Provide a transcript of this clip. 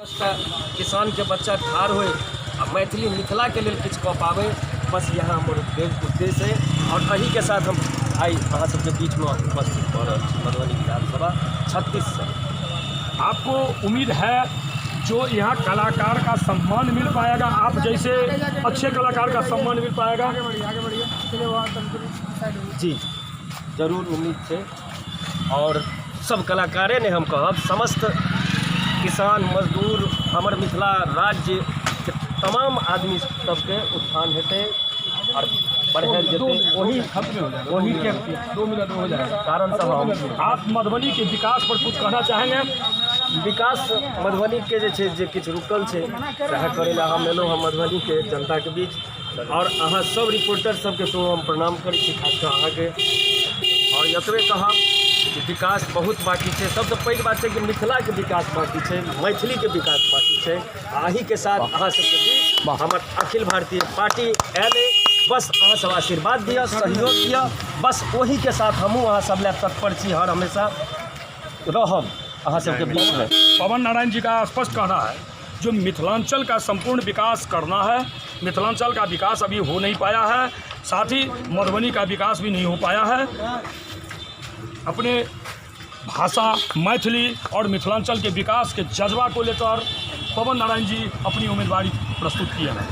किसानके बच्चा ठाढ़ होइ आ मैथिली मिथिलाके लेल किछु कऽ पाबै, बस इएह हमर उद्देश्य अइ। आओर एहिके साथ हम आइ अहाँ सबके बीचमे उपस्थित भऽ रहल छी मधुबनी विधानसभा 36। आपको उम्मीद है जो यहाँ कलाकार का सम्मान मिल पाएगा, आप जैसे अच्छे कलाकार का सम्मान मिल पाएगा? जी जरूर उम्मीद छै। आओर सब कलाकारे ने हम कहब, समस्त किसान मजदूर, हमर मिथिला राज्यके तमाम आदमी सबके उत्थान हेतै आओर बढ़ायल जेतै, ओही ओहीके 2 मिनट हो जाएगा। कारणसँ हम आप मधुबनी के विकास पर कुछ कहना चाहेंगे? विकास मधुबनीके जे छै, जे किछु रुकल छै, सएह करै लए हम एलहुँ हँ मधुबनीके जनताके बीच। आओर अहाँ सब रिपोर्टर सबके सेहो हम प्रणाम करै छी, खास कऽ अहाँके। आओर एतबे कहब कि विकास बहुत बाकी छै। सबसँ पैघ बात छै कि मिथिलाके विकास बाकी छै, मैथिलीके विकास बाकी छै। आ अहीके साथ अहाँ सबके बीच हमर अखिल भारतीय पार्टी आयल अइ। बस अहाँ सब आशीर्वाद दिअ, सहयोग दिअ, बस ओहीके साथ हमहूँ अहाँ सब लए तत्पर छी, हर हमेशा रहब अहाँ सबके बीचमे। पवन नारायण जी का स्पष्ट कहना है, जो मिथिलांचल का संपूर्ण विकास करना है। मिथिलांचल का विकास अभी हो नहीं पाया है, साथ ही मधुबनी का विकास भी नहीं हो पाया है। अपने भाषा मैथिली और मिथिलांचल के विकास के जज्बा को लेकर पवन नारायण जी अपनी उम्मीदवारी प्रस्तुत किए हैं।